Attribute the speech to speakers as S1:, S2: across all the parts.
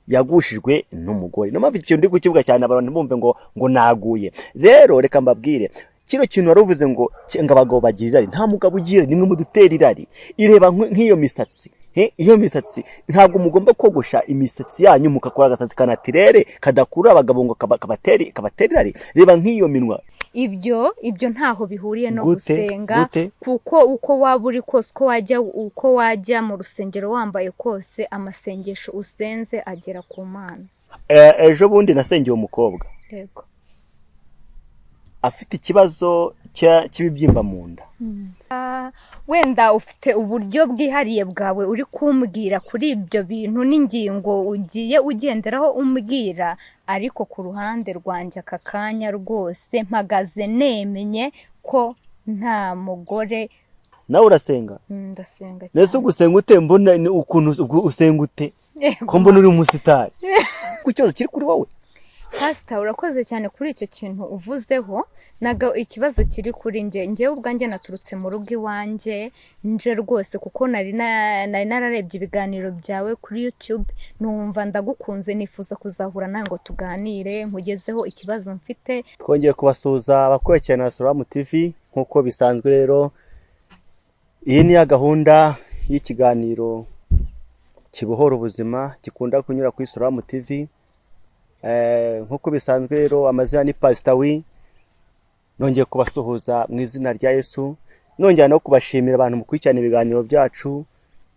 S1: Yagushijwe n'umugore. Niyo mpamvu ikintu ndi kukivuga cyane, abantu ntibumve ngo naguye. Rero reka mbabwire kino kintu wari uvuze ngo abagabo bagira irari. Nta mugabo ugira irari, nimwe mudutera irari. Ireba nk'iyo misatsi. Iyo misatsi, ntabwo mugomba kogosha imisatsi yanyu, mugakora agasatsi ka naturel kadakura abagabo ngo kabatera irari. Reba nk'iyo minwa.
S2: Ibyo ntaho bihuriye no
S1: Gute?
S2: gusenga.
S1: Gute?
S2: Kuko uko waba uri kose, uko wajya mu rusengero wambaye kose, amasengesho usenze agera ku Mana.
S1: Ejo bundi nasengeye umukobwa afite ikibazo cy'ibibyimba mu nda.
S2: Wenda ufite uburyo bwihariye bwawe uri kumbwira kuri ibyo bintu n'ingingo ugiye ugenderaho umbwira, ariko ku ruhande rwanjye aka kanya rwose mpagaze nemye ko nta mugore.
S1: Nawe urasenga?
S2: Ndasenga
S1: Mbese
S2: cyane.
S1: ugusenga ute? Mbona ni ukuntu usenga ute ko mbona uri umusitari, ku kibazo kiri kuri wowe?
S2: Pasita, urakoze cyane kuri icyo kintu uvuzeho. Nago ikibazo kiri kuri njye. Njyewe ubwanjye naturutse mu rugo iwanjye nje rwose kuko nari nararebye ibiganiro byawe kuri YouTube, numva ndagukunze, nifuza kuzahura nawe ngo tuganire, nkugezeho ikibazo mfite.
S1: Twongeye kubasuhuza abakurikirana na Solamu TV nk'uko bisanzwe. Rero iyi ni ya gahunda y'ikiganiro kibohora ubuzima gikunda kunyura kuri Solamu TV. Nk'uko bisanzwe rero, amazina ni Pasita Wi. Nongeye kubasuhuza mu izina rya Yesu, nongera no kubashimira abantu mukurikirana ibiganiro byacu.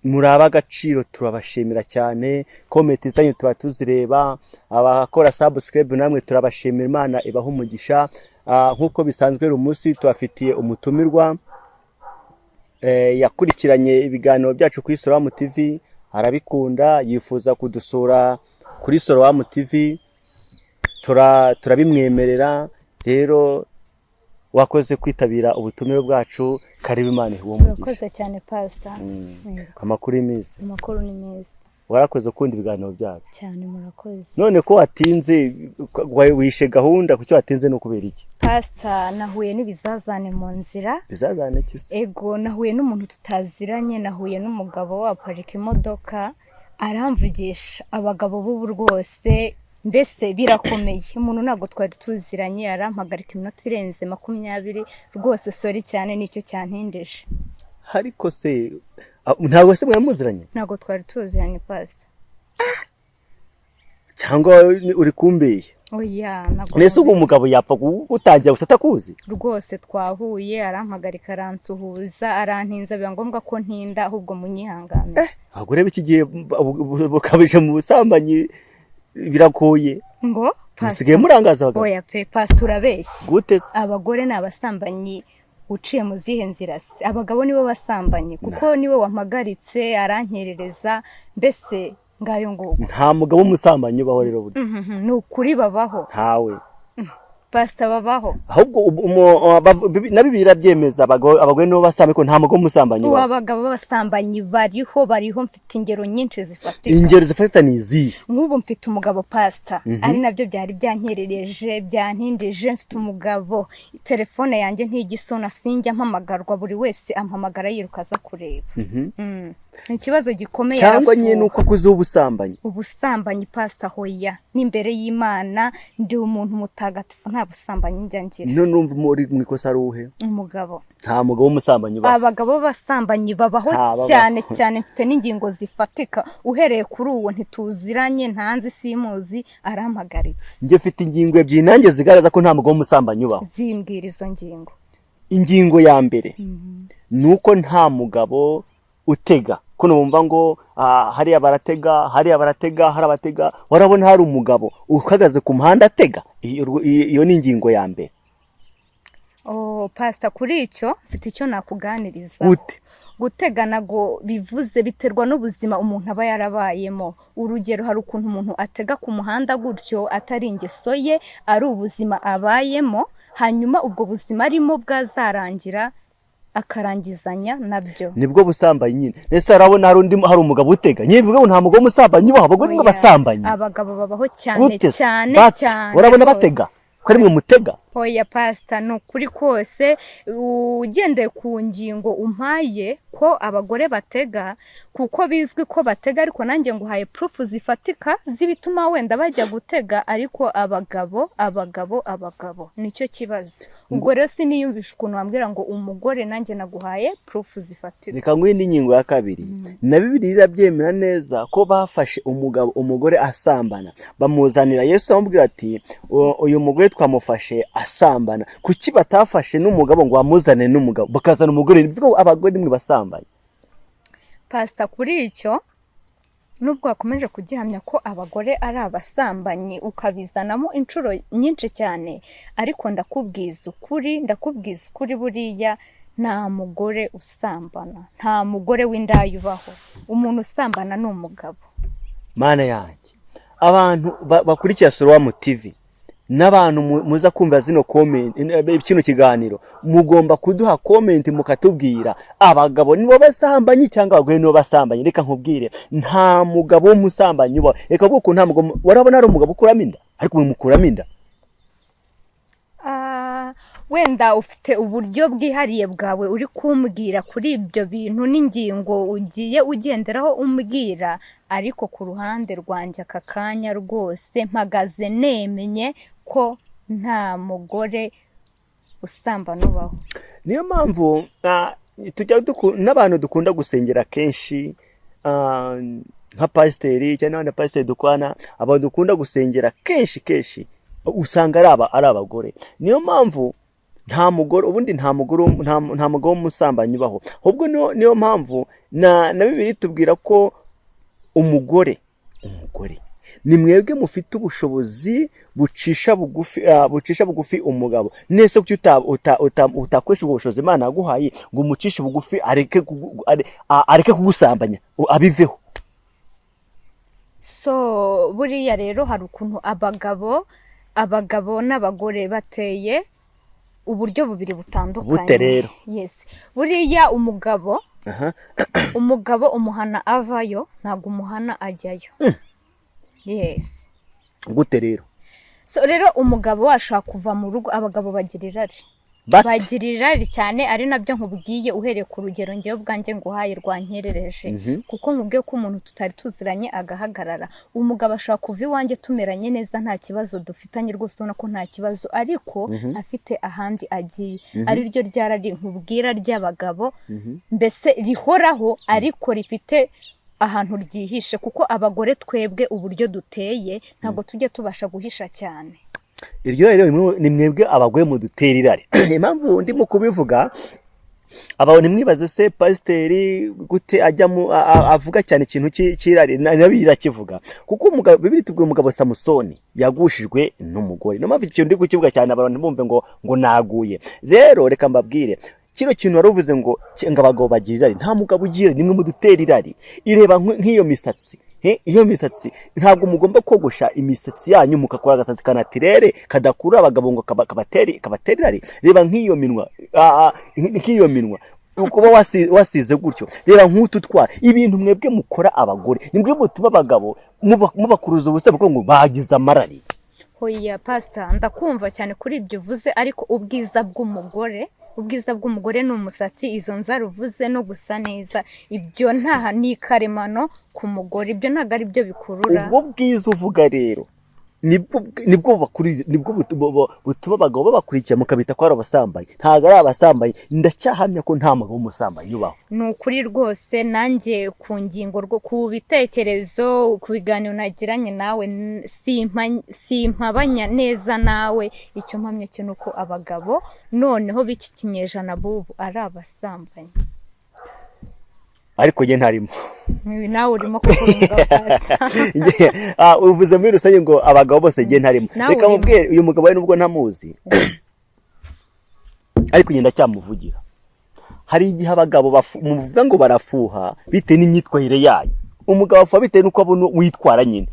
S1: Muri ab'agaciro, turabashimira cyane. Comment zanyu tuba tuzireba, abakora subscribe namwe turabashimira, Imana ibaha umugisha. Nk'uko bisanzwe rero, umunsi tubafitiye umutumirwa. Yakurikiranye ibiganiro byacu kuri Solamu TV arabikunda, yifuza kudusura kuri Solamu TV, turabimwemerera. Rero wakoze kwitabira ubutumire bwacu, karibu, Imana ihuwe umugisha.
S2: Urakoze cyane, Pasita. Yego.
S1: Amakuru y'iminsi?
S2: Amakuru ni meza.
S1: Warakoze ukunda ibiganiro byacu.
S2: Cyane, murakoze.
S1: None ko watinze, wishe gahunda, kuki watinze? Ni ukubera iki?
S2: Pasita, nahuye n'ibizazane mu nzira.
S1: Bizazane ki se?
S2: Ego, nahuye n'umuntu tutaziranye, nahuye n'umugabo aparika imodoka aramvugisha. Abagabo b'ubu rwose mbese birakomeye. Umuntu ntabwo twari tuziranye, arampagarika iminota irenze 20 rwose. Sorry cyane, nicyo cyantindije.
S1: Ariko se ntabwo se mwamuziranye?
S2: Ntabwo twari tuziranye, Pasita.
S1: Cyangwa uri kumbeshya?
S2: Oya, ntabwo.
S1: Mbese ubwo umugabo yapfa gutangira gusa atakuzi?
S2: Rwose twahuye, arampagarika, aransuhuza, arantinza, biba ngombwa ko ntinda. Ahubwo munyihanganire.
S1: Abagore b'iki gihe bukabije mu busambanyi, biragoye.
S2: Ngo
S1: Musigaye murangaza abagabo.
S2: Oya pe, Pasita, urabeshya.
S1: Gute se?
S2: Abagore ni abasambanyi uciye mu zihe nzira se? Abagabo nibo basambanyi, kuko niwe wampagaritse arankerereza, mbese ngayo nguko.
S1: Nta mugabo w'umusambanyi ubaho rero burya.
S2: Ni ukuri babaho.
S1: Ntawe.
S2: Pasita, babaho.
S1: Ahubwo na Bibiliya irabyemeza, abagore nibo basambanyi, ko nta mugabo w'umusambanyi
S2: Ubu
S1: ubaho.
S2: abagabo b'abasambanyi bariho, bariho, mfite ingero nyinshi zifatika.
S1: Ingero zifatika ni izihe?
S2: Nk'ubu mfite umugabo, Pasita, ari nabyo byari byankerereje, byantindije. Mfite umugabo, telefone yanjye ntigisona, sinjya mpamagarwa, buri wese ampamagara yiruka aza kureba. Ni ikibazo gikomeye.
S1: Cyangwa nyine
S2: Arafuha.
S1: nuko akuzeho ubusambanyi.
S2: Ubusambanyi, Pasita? Hoya, n'imbere y'Imana ndi umuntu mutagatifu, nta busambanyi njya ngira.
S1: None urumva muri mu ikosa ari uwuhe?
S2: Umugabo.
S1: Nta mugabo w'umusambanyi ubaho.
S2: Abagabo b'abasambanyi babaho.
S1: Nta babaho.
S2: Cyane cyane, mfite n'ingingo zifatika. Uhereye kuri uwo ntituziranye, ntanzi, simuzi, arampagaritse.
S1: Njye mfite ingingo ebyiri nanjye zigaragaza ko nta mugabo w'umusambanyi ubaho.
S2: Zimbwira izo ngingo.
S1: Ingingo ya mbere ni uko nta mugabo utega. Kuno bumva ngo hariya baratega, hariya baratega, hari abatega, warabona hari umugabo uhagaze ku muhanda atega? Iyo ni ingingo ya mbere.
S2: Oh, Pasita, kuri icyo mfite icyo nakuganiriza.
S1: Gute?
S2: Gutega ntago bivuze, biterwa n'ubuzima umuntu aba yarabayemo. Urugero, hari ukuntu umuntu atega ku muhanda gutyo atari ingeso ye, ari ubuzima abayemo, hanyuma ubwo buzima arimo bwazarangira akarangizanya nabyo.
S1: Nibwo busambanyi nyine. Ndetse urabona hari undi, hari umugabo utega nyine, bivuga ngo nta mugabo w'umusambanyi ubaho, abagore nibo
S2: Oya,
S1: basambanyi.
S2: abagabo babaho cyane.
S1: Gute se?
S2: Cyane.
S1: Bate?
S2: Cyane
S1: Urabona
S2: rwose.
S1: batega ko ari mwe mutega?
S2: Oya pasita, ni ukuri kose, ugendeye ku ngingo umpaye ko abagore batega, kuko bizwi ko batega, ariko nanjye nguhaye proof zifatika z'ibituma wenda bajya gutega. Ariko abagabo, abagabo, abagabo nicyo kibazo. Ubwo rero siniyumvisha ukuntu wambwira ngo umugore, nanjye naguhaye proof zifatika.
S1: Reka nguhe indi ngingo ya kabiri. Na Bibiliya irabyemera neza ko bafashe umugabo, umugore asambana, bamuzanira Yesu, bamubwira ati: "Uyu mugore twamufashe asambana." Kuki batafashe n'umugabo ngo bamuzane n'umugabo, bakazana umugore? Bivuga ngo abagore nimwe basambanye.
S2: Pasita, kuri icyo, nubwo wakomeje kugihamya ko abagore ari abasambanyi, ukabizanamo inshuro nyinshi cyane, ariko ndakubwiza ukuri, ndakubwiza ukuri, buriya nta mugore usambana, nta mugore w'indaya ubaho. Umuntu usambana ni umugabo.
S1: Mana yanjye, abantu bakurikira Sorowamu TV n'abantu muza kumva zino comment, kino kiganiro, mugomba kuduha comment mukatubwira: abagabo nibo basambanyi cyangwa abagore nibo basambanyi? Reka nkubwire, nta mugabo w'umusambanyi ubaho. Reka bwoko, nta mugabo warabona ari umugabo ukuramo inda, ariko mwe mukuramo inda.
S2: Ah, wenda ufite uburyo bwihariye bwawe uri kumbwira kuri ibyo bintu n'ingingo ugiye ugenderaho umbwira, ariko ku ruhande rwanjye aka kanya rwose mpagaze nemye ko nta mugore usambana ubaho.
S1: Niyo mpamvu tujya n'abantu dukunda gusengera kenshi, nka pasiteri cyangwa n'abandi pasiteri dukorana, abantu dukunda gusengera kenshi kenshi usanga ari abagore. Niyo mpamvu nta mugore, ubundi nta mugore, nta mugabo w'umusambanyi ubaho. Ahubwo niyo mpamvu na Bibiliya itubwira ko umugore ni mwebwe mufite ubushobozi bucisha bugufi umugabo. Nese kuki utakoresha ubwo bushobozi Imana yaguhaye ngo umucishe bugufi, areke kugusambanya, abiveho?
S2: So buriya rero hari ukuntu abagabo n'abagore bateye uburyo bubiri butandukanye.
S1: Bute rero?
S2: Yes, buriya umugabo, umugabo umuhana avayo, ntabwo umuhana ajyayo. Yes.
S1: Gute rero?
S2: So rero umugabo ashobora kuva mu rugo. Abagabo bagira irari.
S1: Bate?
S2: Bagira irari cyane, ari nabyo nkubwiye uhereye ku rugero ngewe ubwanjye nguhaye rwankerereje, kuko nkubwiye ko umuntu tutari tuziranye agahagarara. Umugabo ashobora kuva iwanjye tumeranye neza, nta kibazo dufitanye rwose, ubona ko nta kibazo, ariko afite ahandi agiye, ari ryo ryarari nkubwira ry'abagabo, mbese rihoraho ariko rifite ahantu ryihishe, kuko abagore twebwe uburyo duteye ntabwo tujya tubasha guhisha cyane.
S1: Iryo rero ni mwebwe abagore mudutera irari. Impamvu ndimo kubivuga, aba ntimwibaze se pasiteri gute ajya mu avuga cyane ikintu cy'irari, na Bibiliya irakivuga, kuko umugabo, Bibiliya itubwira umugabo Samusoni yagushijwe n'umugore. Niyo mpamvu iki kintu ndi kukivuga cyane, abantu ntibumve ngo naguye. Rero reka mbabwire, kino kintu wari uvuze ngo abagabo bagira irari, nta mugabo ugira irari, nimwe mudutera irari. Ireba nk'iyo misatsi. Iyo misatsi, ntabwo mugomba kogosha imisatsi yanyu, mugakora agasatsi ka naturel kadakura abagabo ngo kabatera irari. Reba nk'iyo minwa, nk'iyo minwa kuba wasize gutyo, reba nk'utu twara, ibintu mwebwe mukora abagore, nimwe mutuma abagabo mubakuruza ubusa kuko ngo bagize amarari.
S2: Hoya pasita, ndakumva cyane kuri ibyo uvuze, ariko ubwiza bw'umugore ni umusatsi, izo nzara uvuze no gusa neza, ibyo ntaha ni karemano ku mugore, ibyo ntabwo ari byo bikurura.
S1: Ubwo bwiza uvuga rero nibwo butuma abagabo babakurikira, mukabita ko ari abasambanyi. Ntabwo ari abasambanyi. Ndacyahamya ko nta mugabo w'umusambanyi ubaho.
S2: Ni ukuri rwose, nanjye ku ngingo rwo ku bitekerezo, ku biganiro nagiranye nawe, simpabanya neza nawe. Icyo mpamya cyo ni uko abagabo noneho b'iki kinyejana bubu ari abasambanyi.
S1: Ariko njye ntarimo.
S2: Nawe urimo kuko uri umugabo, pastor.
S1: Uvuze muri rusange ngo abagabo bose, njye ntarimo.
S2: Nawe
S1: Reka
S2: urimo.
S1: mubwire, uyu mugabo we, nubwo ntamuzi, ariko njye ndacyamuvugira. Hari igihe abagabo muvuga ngo barafuha bitewe n'imyitwarire yayo. Umugabo afuha bitewe n'uko abona witwara nyine.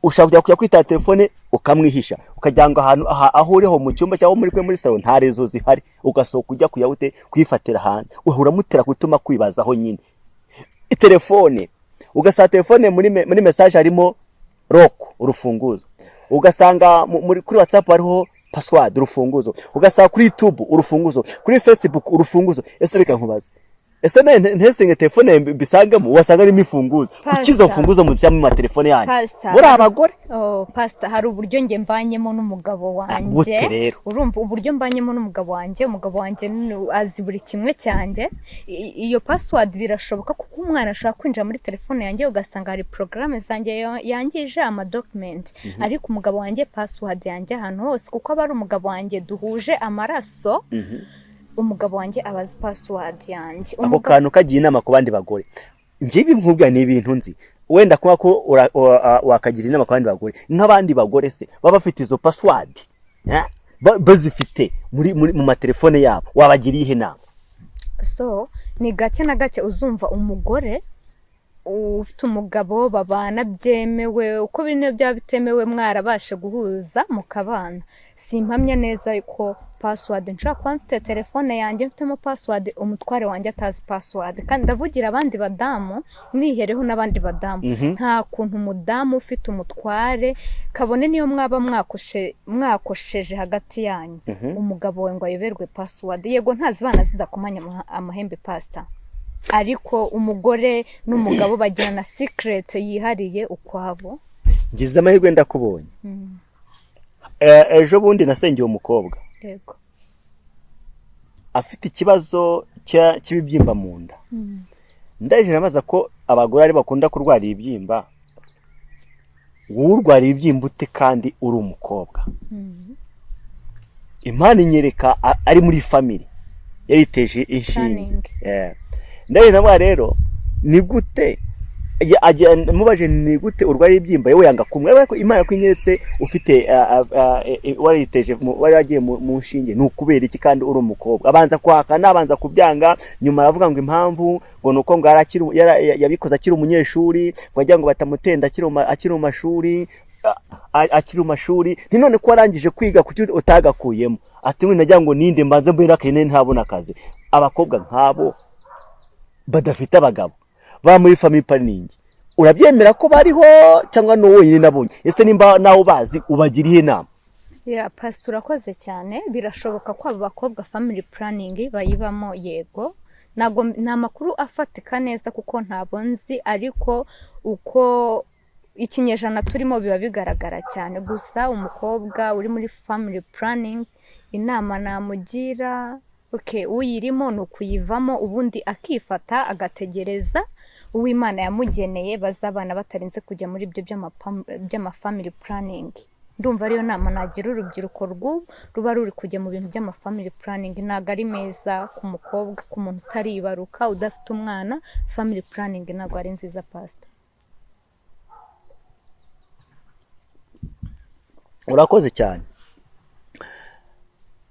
S1: Ushobora kujya kwitaba telefone ukamwihisha, ukajya ngo ahantu aho uri ho mu cyumba cyangwa muri kumwe muri salo nta réseau zihari, ugasohoka ujya kujya ute kuyifatira hanze, uhora uramutera gutuma kwibazaho nyine. Telefone, ugasanga telefone muri message harimo lock, urufunguzo, ugasanga kuri WhatsApp hariho Password, urufunguzo. Ugasanga kuri YouTube urufunguzo, kuri Facebook urufunguzo. Ese reka nkubaze, ese ntestinge telefone yawe mbisangemo, wasanga harimo imfunguzo? Kuki izo
S2: Pastor.
S1: mfunguzo muzishyira mu matelefone yanyu?
S2: Pastor.
S1: Muri abagore.
S2: Oh, Pastor, hari uburyo njye mbanyemo n'umugabo wanjye.
S1: Gute rero?
S2: Urumva uburyo mbanyemo n'umugabo wanjye, umugabo wanjye azi buri kimwe cyanjye. Iyo password birashoboka, kuko umwana ashobora kwinjira muri telefone yanjye ugasanga hari porogaramu zanjye yangije amadocument, ariko umugabo wanjye password yanjye ahantu hose, kuko aba ari umugabo wanjye duhuje amaraso, umugabo wanjye aba azi password yanjye.
S1: Ako kantu kagiye inama ku bandi bagore. Njye ibi nkubwira ni ibintu nzi. Wenda kuba ko wakagira inama ku bandi bagore, nk'abandi bagore se baba bafite izo password, eh? Bazifite muri mu matelefone yabo, wabagira iyihe nama?
S2: So ni gake na gake uzumva umugore ufite umugabo babana byemewe, uko biri niyo byaba bitemewe, mwarabashe guhuza mukabana. Simpamya neza ko password, nshobora kuba mfite telefone yanjye mfitemo password, umutware wanjye atazi password. Kandi ndavugira abandi badamu, nihereho n'abandi badamu, nta kuntu umudamu ufite umutware, kabone niyo mwaba mwakosheje hagati yanyu, umugabo wawe ngo ayoberwe password. Yego, ntazibana zidakomanya amahembe, Pastor, ariko umugore n'umugabo bagirana secret yihariye ukwabo.
S1: Ngize amahirwe ndakubonye. Ejo bundi nasengeye umukobwa afite ikibazo cy'ibibyimba mu nda. Ndaje nabaza ko abagore ari bakunda kurwara ibibyimba, wowe urwara ibibyimba ute kandi uri umukobwa? Imana inyereka ari muri family yariteje inshinge.
S2: Planning.
S1: Yeah. Ndaje nabaza rero ni gute, mubaje ni gute urwara ibibyimba, yewe yanga kumwe, ariko Imana ko inyeretse ufite wariteje wari wagiye mu nshinge, ni ukubera iki kandi uri umukobwa? Abanza kwakana, abanza kubyanga, nyuma aravuga ngo impamvu ngo ni uko ngo yabikoze akiri umunyeshuri, ngo agira ngo batamutenda akiri mu mashuri, akiri mu mashuri. Nti none ko warangije kwiga, kuki utagakuyemo? Ati none nagira ngo ninde mbanze mbere akene ntabona akazi. Abakobwa nk'abo badafite abagabo ba muri family planning, urabyemera ko bariho cyangwa ni wowe wenyine nabonye? Ese nimba nawe ubazi, ubagiriye inama?
S2: Ya, Pastor, urakoze cyane. Birashoboka ko abo bakobwa family planning bayibamo, yego. Ntabwo nta makuru afatika neza kuko ntabwo nzi, ariko uko ikinyejana turimo biba bigaragara cyane. Gusa umukobwa uri muri family planning, inama namugira, okay, uyirimo ni ukuyivamo, ubundi akifata agategereza uw'Imana yamugeneye bazabana, batarinze kujya muri ibyo by'amafamily planning. Ndumva ariyo nama nagira urubyiruko rw'ubu ruba ruri kujya mu bintu by'amafamily planning. Ntabwo ari meza ku mukobwa, ku muntu utaribaruka, udafite umwana. Family planning ntabwo ari nziza, Pastor.
S1: Urakoze cyane.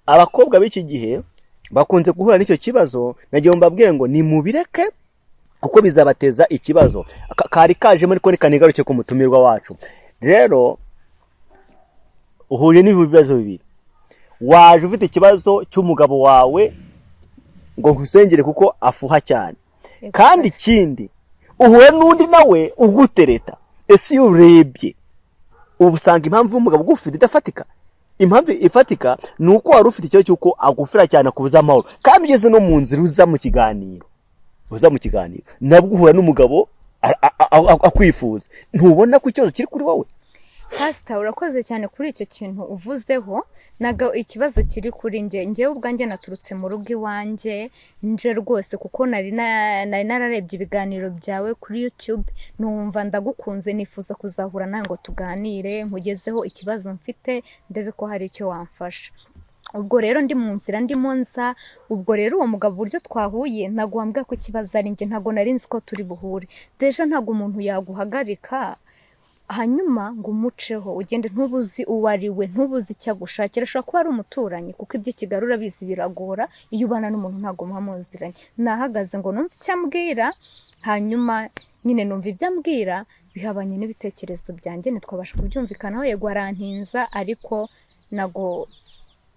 S1: Abakobwa b'iki gihe bakunze guhura n'icyo kibazo. Nagira ngo mbabwire ngo nimubireke kuko bizabateza ikibazo. Kari kajemo, ariko reka nigaruke ku mutumirwa wacu. Rero uhuye n'ibibazo bibiri: waje ufite ikibazo cy'umugabo wawe ngo nkusengere kuko afuha cyane, kandi ikindi uhuye n'undi nawe ugutereta. Ese iyo urebye ubu usanga impamvu y'umugabo ugufite idafatika? Impamvu ifatika ni uko wari ufite ikibazo cy'uko agufira cyane, akubuza amahoro, kandi ugeze no mu nzira uza mu kiganiro nabwo uhura n'umugabo akwifuza. Ntubona ko ikibazo kiri kuri wowe?
S2: Pastor, urakoze cyane kuri icyo kintu uvuzeho. Ntabwo ikibazo kiri kuri njye. Njyewe ubwanjye naturutse mu rugo iwanjye nje rwose kuko nari nararebye ibiganiro byawe kuri YouTube, numva ndagukunze, nifuza kuzahura nawe ngo tuganire, nkugezeho ikibazo mfite, ndebe ko hari icyo wamfasha. Ubwo rero ndi mu nzira ndimo nza, ubwo rero uwo mugabo uburyo twahuye, ntabwo wambwira ko ikibazo ari njye. Ntabwo nari nzi ko turi buhure. Déjà ntabwo umuntu yaguhagarika hanyuma ngo umuceho ugende, ntubuzi uwo ari we, ntubuzi icyo agushakira. Ashobora kuba ari umuturanyi, kuko iby'i Kigali urabizi biragora, iyo ubana n'umuntu ntabwo muba muziranye. Nahagaze ngo numve icyo ambwira, hanyuma nyine numva ibyo ambwira bihabanye n'ibitekerezo byanjye, ntitwabasha kubyumvikanaho. Yego, arantinza, ariko ntabwo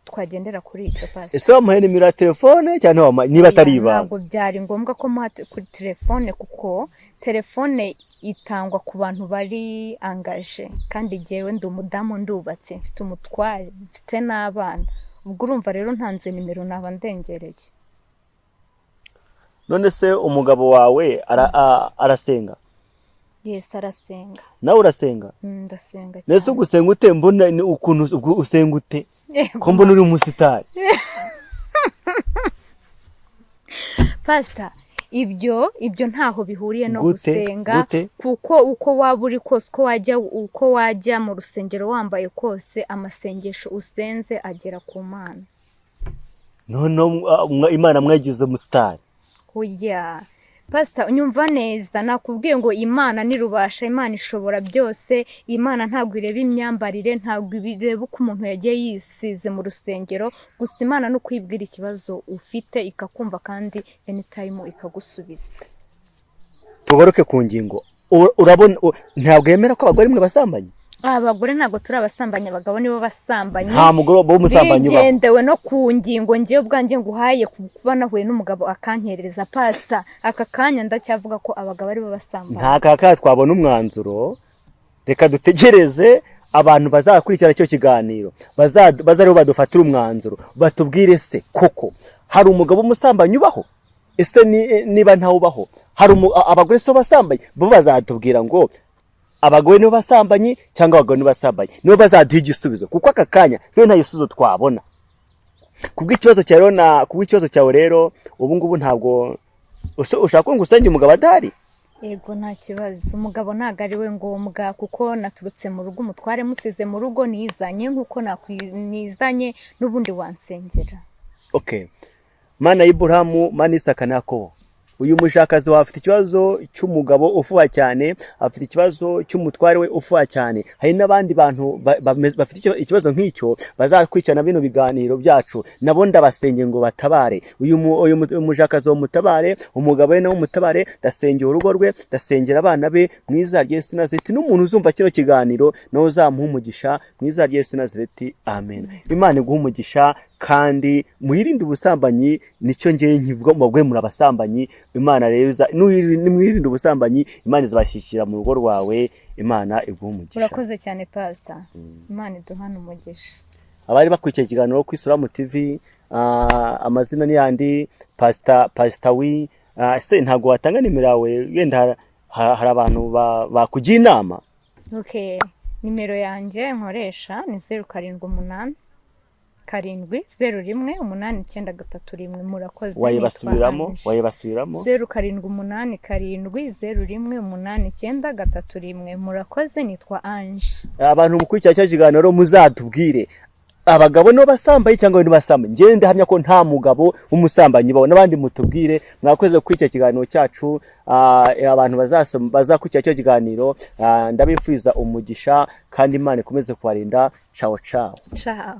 S2: twagendera kuri icyo, pastor.
S1: Ese wamuhaye nimero ya telefone cyangwa ntiwamuhaye, niba atari
S2: Oya,
S1: ibanga?
S2: Ntabwo byari ngombwa ko muha kuri telefone, kuko telefone itangwa ku bantu bari engagé, kandi jyewe ndi umudamu, ndubatse, mfite umutware, mfite n'abana. Ubwo urumva rero ntanze nimero naba ndengereye.
S1: None se umugabo wawe arasenga?
S2: Yes, arasenga.
S1: Nawe urasenga?
S2: Ndasenga
S1: Mbese
S2: cyane.
S1: Ugusenga ute? Mbona ni ukuntu usenga ute, ko mbona uri umusitari?
S2: Pasita, ibyo ntaho bihuriye no
S1: Gute?
S2: gusenga.
S1: Gute?
S2: Kuko uko waba uri kose, uko wajya mu rusengero wambaye kose, amasengesho usenze agera ku Mana.
S1: Noneho Imana mwagize umusitari?
S2: Oya pasita, unyumva neza, nakubwiye ngo Imana ni rubasha, Imana ishobora byose. Imana ntabwo ireba imyambarire, ntabwo ireba uko umuntu yagiye yisize mu rusengero. Gusa Imana ni ukwibwira ikibazo ufite ikakumva, kandi anytime ikagusubiza.
S1: Tugaruke ku ngingo. Urabona ntabwo yemera ko abagore mwe basambanyi?
S2: Abagore ntabwo turi abasambanyi, abagabo nibo basambanyi.
S1: Nta mugore w'umusambanyi ubaho.
S2: Bigendewe no ku ngingo ngewe ubwanjye nguhaye, kuba nahuye n'umugabo akankerereza, pasita, aka kanya ndacyavuga ko abagabo aribo basambanyi.
S1: Nta kaka twabona umwanzuro. Reka dutegereze abantu bazakurikirana icyo kiganiro, bazariho badufatire umwanzuro, batubwire se koko hari umugabo w'umusambanyi ubaho? Ese niba ntawubaho, hari abagore si bo basambanyi? Bo bazatubwira ngo abagore nibo basambanyi cyangwa abagabo nibo basambanyi. Nibo bazaduha igisubizo, kuko aka kanya twe nta gisubizo twabona kubw'ikibazo cyawe. Rero na kubw'ikibazo cyawe rero, ubu ngubu ntabwo ushaka ko ngo usenge umugabo adahari?
S2: Yego, nta kibazo. Umugabo ntabwo ari we ngombwa, kuko naturutse mu rugo, umutware musize mu rugo, nizanye nk'uko nizanye n'ubundi wansengera.
S1: Okay. Mana y'Iburahamu, Mana y'Isaka na Yakobo, uyu mushakazi wawe afite ikibazo cy'umugabo ufuha cyane, afite ikibazo cy'umutware we ufuha cyane. Hari n'abandi bantu bafite ikibazo nk'icyo bazakurikirana bino biganiro byacu, nabo ndabasenge ngo batabare uyu mushakazi wawe, mutabare, umugabo we nawe mutabare. Ndasengera urugo rwe, ndasengera abana be mu izina rya Yesu Nazareti. N'umuntu uzumva kino kiganiro nawe uzamuha umugisha mu izina rya Yesu Nazareti, amen. Imana iguhe umugisha, kandi mwirinde ubusambanyi. Nicyo ngewe nkivuga mu bagore, muri abasambanyi. Imana rero nimwirinde ubusambanyi, Imana izabashyigikira mu rugo rwawe. Imana iguhe umugisha.
S2: Urakoze cyane pasita, Imana iduhane umugisha.
S1: Abari bakurikiye ikiganiro ku Isuramu TV, amazina ni yandi, Pasita wi ese ntabwo watanga nimero yawe? Wenda hari abantu bakugira inama.
S2: Okay, nimero yanjye nkoresha ni 0787018931. Murakoze.
S1: Wayibasubiramo?
S2: Nitwa Ange.
S1: Wayibasubiramo?
S2: 0787018931. Murakoze, nitwa Ange.
S1: Abantu mukurikira cya kiganiro, muzatubwire abagabo nibo basambanyi cyangwa nibo basambanyi. Njyewe ndahamya ko nta mugabo w'umusambanyi ubaho. N'abandi mutubwire. Mwakoze kuri kiganiro cyacu. Abantu bazasoma, bazakurikira icyo kiganiro, ndabifuriza umugisha kandi Imana ikomeze kubarinda. Ciao ciao.
S2: Ciao.